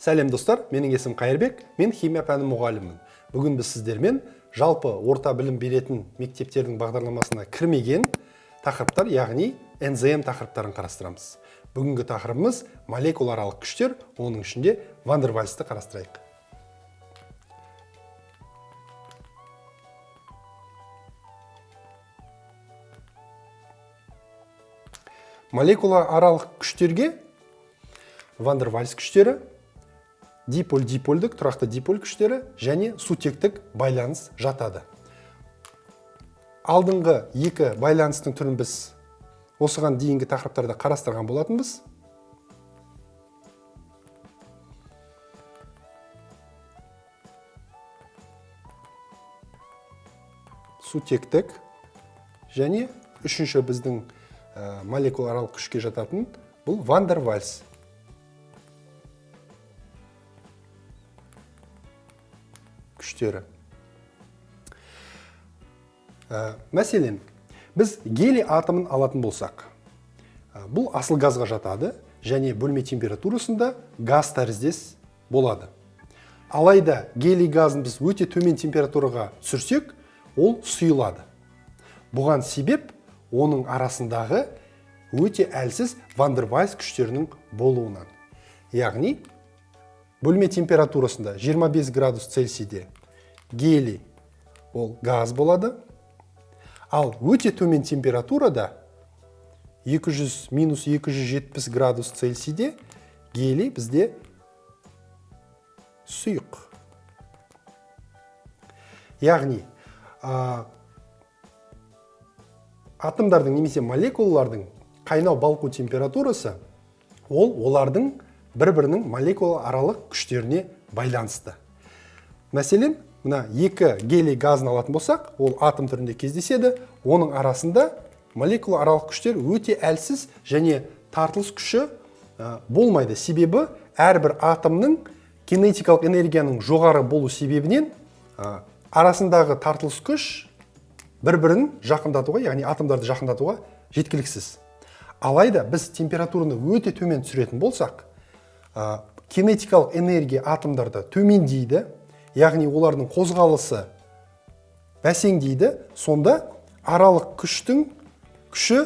Сәлем достар, менің есімім Қайырбек, мен химия пәні мұғалімімін. Бүгін біз сіздермен жалпы орта білім беретін мектептердің бағдарламасына кірмеген тақырыптар, яғни НЗМ тақырыптарын қарастырамыз. Бүгінгі тақырыбымыз молекулааралық күштер, оның ішінде Ван дер Ваальсты қарастырайық. Молекулааралық күштерге Ван дер Ваальс күштері, диполь-дипольдік, тұрақты диполь күштері және сутектік байланыс жатады. Алдыңғы екі байланыстың түрін біз осыған дейінгі тақырыптарда қарастырған болатынбыз. Сутектік және үшінші біздің молекулааралық күшке жататын бұл Ван дер Ваальс. Күштері. Мәселен, біз гелий атомын алатын болсақ, бұл асыл газға жатады және бөлме температурасында газ тәріздес болады. Алайда гелий газын біз өте төмен температураға түсірсек, ол сұйылады. Бұған себеп оның арасындағы өте әлсіз Ван дер Ваальс күштерінің болуынан. Яғни, бөлме температурасында 25 градус Цельсийде гелий ол газ болады. Ал өте төмен температурада 200, минус 270 градус Цельсийде гелий бізде сұйық. Яғни, атомдардың немесе молекулалардың қайнау балқу температурасы ол олардың бір-бірінің молекулааралық күштеріне байланысты. Мәселен, мына екі гелий газын алатын болсақ, ол атом түрінде кездеседі. Оның арасында молекулааралық күштер өте әлсіз және тартылыс күші болмайды. Себебі әрбір атомның кинетикалық энергияның жоғары болу себебінен арасындағы тартылыс күш бір-бірін жақындатуға, яғни атомдарды жақындатуға жеткіліксіз. Алайда біз температураны өте төмен түсіретін болсақ, кинетикалық энергия атомдарда төмендейді, яғни олардың қозғалысы бәсеңдейді. Сонда аралық күштің күші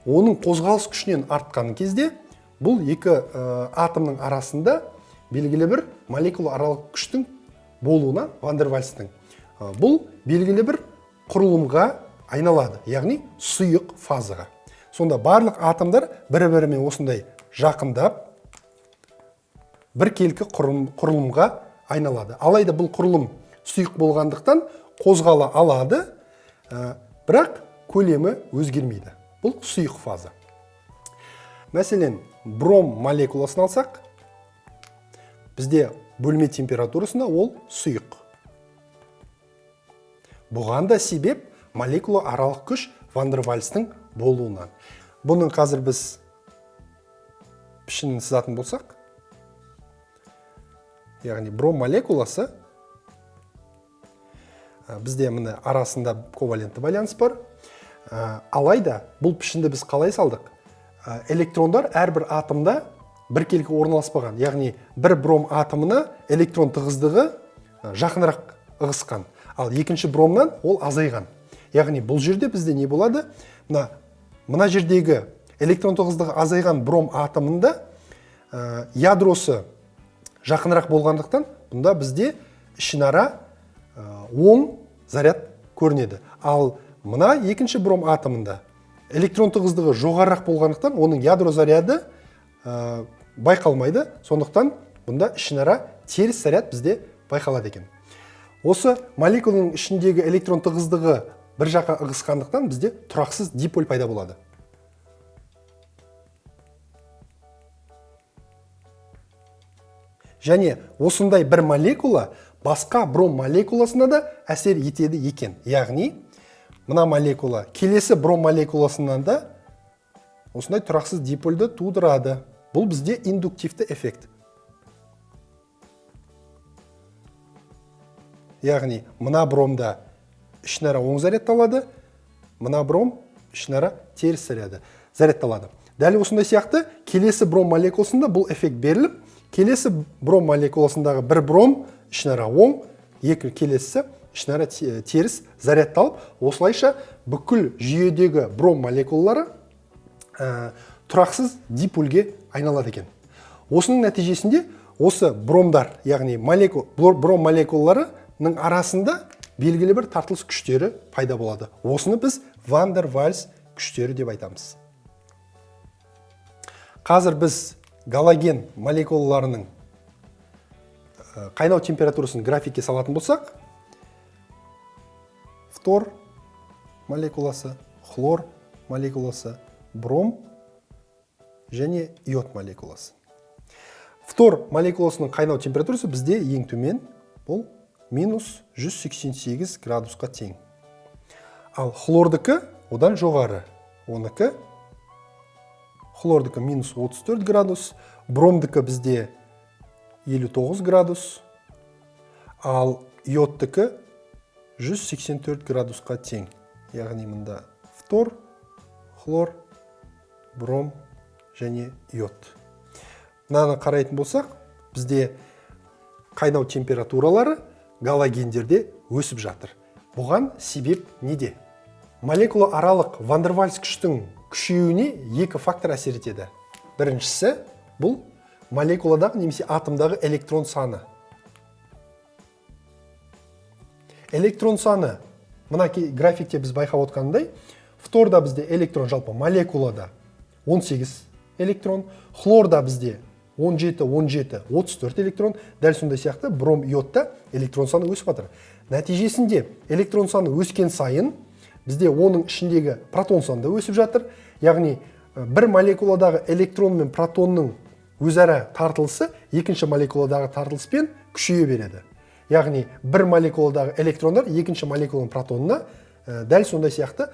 оның қозғалыс күшінен артқан кезде бұл екі атомның арасында белгілі бір молекулааралық күштің болуына Ван дер Ваальстың, бұл белгілі бір құрылымға айналады, яғни сұйық фазаға. Сонда барлық атомдар бір-бірімен осындай жақындап біркелкі құрылымға айналады. Алайда бұл құрылым сұйық болғандықтан қозғала алады, бірақ көлемі өзгермейді. Бұл сұйық фаза. Мәселен, бром молекуласын алсақ, бізде бөлме температурасында ол сұйық. Бұған да себеп молекулааралық күш Ван дер Ваальстың болуынан. Бұның қазір біз пішінін сызатын болсақ, яғни бром молекуласы, бізде міне арасында ковалентті байланыс бар. Алайда бұл пішінді біз қалай салдық? Электрондар әрбір атомда біркелкі орналаспаған, яғни бір бром атомына электрон тығыздығы жақынырақ ығысқан, ал екінші бромнан ол азайған. Яғни бұл жерде бізде не болады? Мына жердегі электрон тығыздығы азайған бром атомында, ядросы жақынырақ болғандықтан, бұнда бізде ішінара оң заряд көрінеді. Ал мына екінші бром атомында электрон тығыздығы жоғарырақ болғандықтан, оның ядро заряды байқалмайды. Сондықтан бұнда ішінара теріс заряд бізде байқалады екен. Осы молекуланың ішіндегі электрон тығыздығы бір жаққа ығысқандықтан бізде тұрақсыз диполь пайда болады. Және осындай бір молекула басқа бром молекуласына да әсер етеді екен. Яғни, мына молекула келесі бром молекуласынан да осындай тұрақсыз дипольді тудырады. Бұл бізде индуктивті эффект. Яғни, мына бромда ішінара оң зарядталады, мына бром ішінара теріс зарядталады. Дәл осындай сияқты келесі бром молекуласында бұл эффект беріліп, Келесі бром молекуласындағы бір бром ішінара оң, екі келесісі ішінара теріс зарядталып, осылайша бүкіл жүйедегі бром молекулалары тұрақсыз дипольге айналады екен. Осының нәтижесінде осы бромдар, яғни бром молекулаларының арасында белгілі бір тартылыс күштері пайда болады. Осыны біз Ван дер Вальс күштері деп айтамыз. Қазір біз галоген молекулаларының қайнау температурасын графикке салатын болсақ, фтор молекуласы, хлор молекуласы, бром және йод молекуласы. Фтор молекуласының қайнау температурасы бізде ең төмен, бұл минус 188 градусқа тең. Ал хлордікі одан жоғары, оныкі хлордікі минус 34 градус, бромдікі бізде 59 градус, ал йодтікі 184 градусқа тең. Яғни мында фтор, хлор, бром және йод. Мынаны қарайтын болсақ, бізде қайнау температуралары галогендерде өсіп жатыр. Бұған себеп неде? Молекула аралық Ван дер Вальс күштің күшеюіне екі фактор әсер етеді. Біріншісі бұл молекуладағы немесе атомдағы электрон саны. Электрон саны, мына графикте біз байқап отқандай, фторда бізде электрон жалпы молекулада 18 электрон, хлорда бізде 17, 17, 34 электрон, дәл сондай сияқты бром, йодта электрон саны өсіп жатыр. Нәтижесінде электрон саны өскен сайын бізде оның ішіндегі протон саны да өсіп жатыр. Яғни бір молекуладағы электрон мен протонның өзара тартылысы екінші молекуладағы тартылыспен күшейе береді. Яғни бір молекуладағы электрондар екінші молекуланың протонына дәл сондай сияқты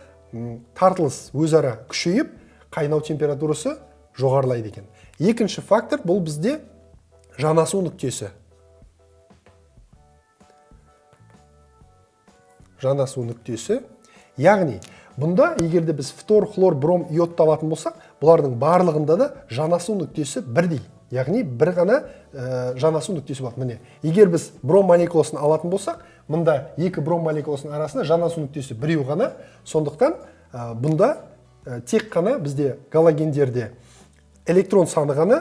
тартылыс өзара күшейіп, қайнау температурасы жоғарылайды екен. Екінші фактор бұл бізде жанасу нүктесі. Жанасу нүктесі. Яғни бұнда егер де біз фтор, хлор, бром, йодты алатын болсақ, бұлардың барлығында да жанасу нүктесі бірдей. Яғни бір ғана жанасу нүктесі болады. Міне, егер біз бром молекуласын алатын болсақ, мұнда екі бром молекуласының арасында жанасу нүктесі біреу ғана. Сондықтан бұнда тек қана бізде галогендерде электрон саны ғана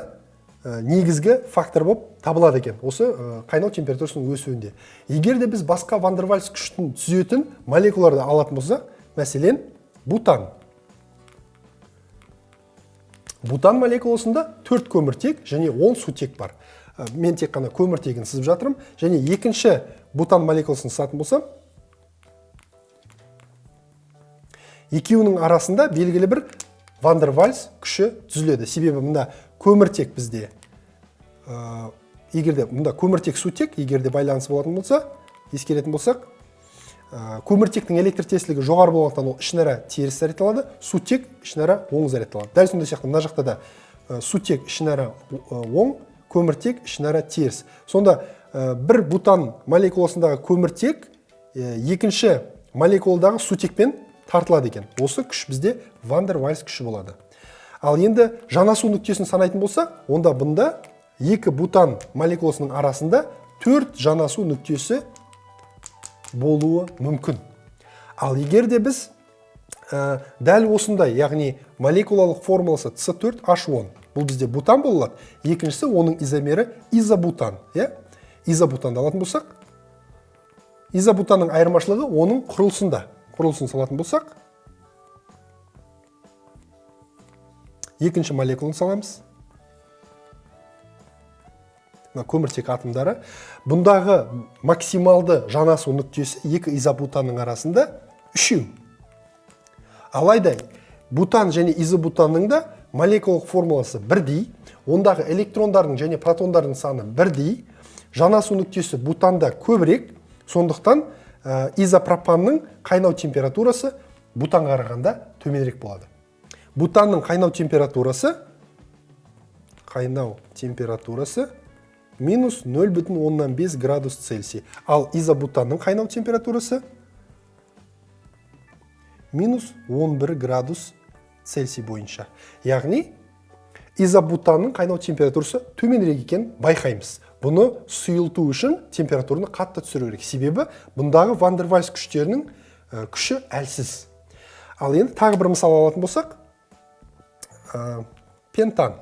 негізгі фактор болып табылады екен осы қайнау температурасының өсуінде. Егер де біз басқа Ван дер Вальс күштің түзетін молекулаларды алатын болсақ, мәселен, бутан. Бутан молекуласында 4 көміртек және 10 сутек бар. Мен тек қана көміртегін сызып жатырмын. Және екінші бутан молекуласын сызатын болсам, екеуінің арасында белгілі бір Ван дер Вальс күші түзіледі. Себебі мында көміртек бізде, егер де мында көміртек сутек, егер де байланысы болатын болса, ескеретін болсақ, көміртектің электр тесілігі жоғары болғандықтан ол ішінара теріс зарядталады, сутек ішінара оң зарядталады. Дәл сондай сияқты мына жақта да сутек ішінара оң, көміртек ішінара теріс. Сонда бір бутан молекуласындағы көміртек екінші молекуладағы сутекпен тартылады екен. Осы күш бізде Ван дер Вальс күші болады. Ал енді жанасу нүктесін санайтын болсақ, онда бұнда екі бутан молекуласының арасында 4 жанасу нүктесі болуы мүмкін. Ал егер де біз дәл осындай, яғни молекулалық формуласы С төрт H он, бұл бізде бутан болады. Екіншісі оның изомері изобутан, иә? Изобутанды алатын болсақ, изобутанның айырмашылығы оның құрылысында. Құрылысын салатын болсақ, екінші молекуланы саламыз. Мына көміртек атомдары. Бұндағы максималды жанасу нүктесі екі изобутанның арасында үшеу. Алайда бутан және изобутанның да молекулалық формуласы бірдей, ондағы электрондардың және протондардың саны бірдей, жанасу нүктесі бутанда көбірек, сондықтан изопропанның қайнау температурасы бутанға қарағанда төменірек болады. Бутанның қайнау температурасы минус нөл бүтін оннан бес градус Цельсий. Ал изобутанның қайнау температурасы минус он бір градус Цельсий бойынша. Яғни Изобутанның қайнау температурасы төменірек екенін байқаймыз. Бұны сұйылту үшін температураны қатты түсіру керек. Себебі бұндағы Ван-дер-Ваальс күштерінің күші әлсіз. Ал енді тағы бір мысал алатын болсақ, пентан.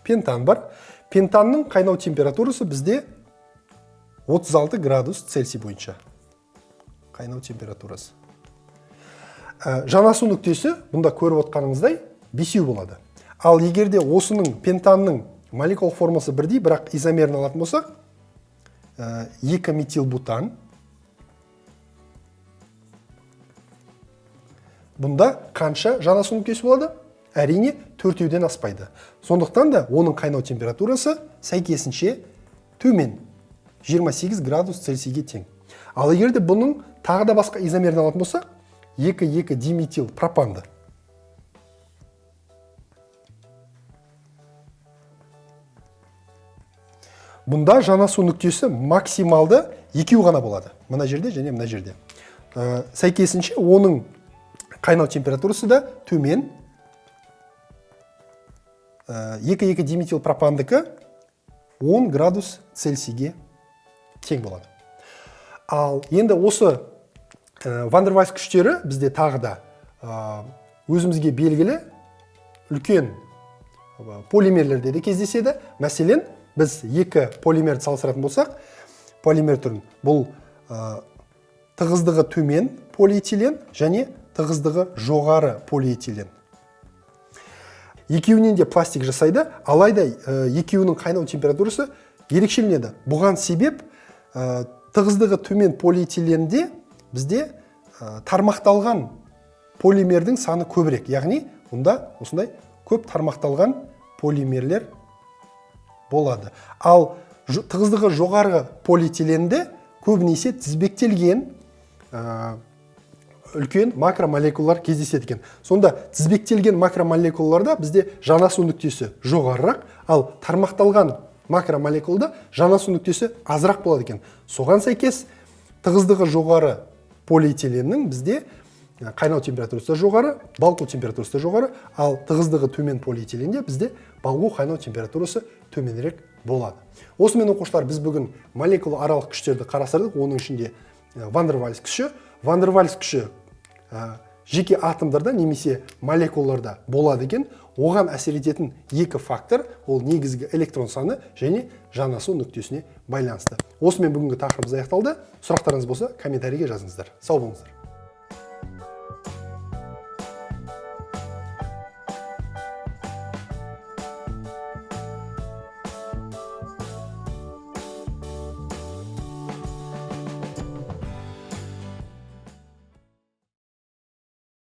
Пентан бар. Пентанның қайнау температурасы бізде 36 градус Цельсий бойынша. Қайнау температурасы. Жанасу нүктесі бұнда көріп отқаныңыздай 5 болады. Ал егер де осының пентанның молекулалық формасы бірдей, бірақ изомерін алатын болсақ, 2 метилбутан. Бұнда қанша жанасу нүктесі болады? Әрине, 4-ден аспайды. Сондықтан да оның қайнау температурасы сәйкесінше төмен, 28 градус Цельсийге тең. Ал егер де бұның тағы да басқа изомерін алатын болсақ, 2,2 диметил пропанды. Бұнда жанасу нүктесі максималды 2 ғана болады. Мына жерде және мына жерде. Сәйкесінше оның қайнау температурасы да төмен. 2,2 диметил пропандікі 10 градус Цельсийге тең болады. Ал енді осы Ван-дер-Ваальс күштері бізде тағы да өзімізге белгілі үлкен полимерлерде де кездеседі. Мәселен, біз екі полимерді салыстыратын болсақ, полимер түрін бұл тығыздығы төмен полиэтилен және тығыздығы жоғары полиэтилен. Екеуінен де пластик жасайды, алайда екеуінің қайнау температурасы ерекшеленеді. Бұған себеп тығыздығы төмен полиэтиленде бізде тармақталған полимердің саны көбірек, яғни мұнда осындай көп тармақталған полимерлер болады. Ал тығыздығы жоғары полиэтиленде көбінесе тізбектелген үлкен макромолекулалар кездеседі екен. Сонда тізбектелген макромолекулаларда бізде жанасу нүктесі жоғарырақ, ал тармақталған макромолекулада жанасу нүктесі азырақ болады екен. Соған сәйкес тығыздығы жоғары полиэтиленнің бізде қайнау температурасы да жоғары, балқу температурасы да жоғары, ал тығыздығы төмен полиэтиленде бізде балқу қайнау температурасы төменірек болады. Осымен оқушылар, біз бүгін молекула аралық күштерді қарастырдық, оның ішінде Ван-дер-Ваальс күші. Ван-дер-Ваальс күші жеке атомдарда немесе молекулаларда болады екен. Оған әсер ететін екі фактор, ол негізгі электрон саны және жанасу нүктесіне байланысты. Осымен бүгінгі тақырыбымыз аяқталды. Сұрақтарыңыз болса, комментарийге жазыңыздар. Сау болыңыздар.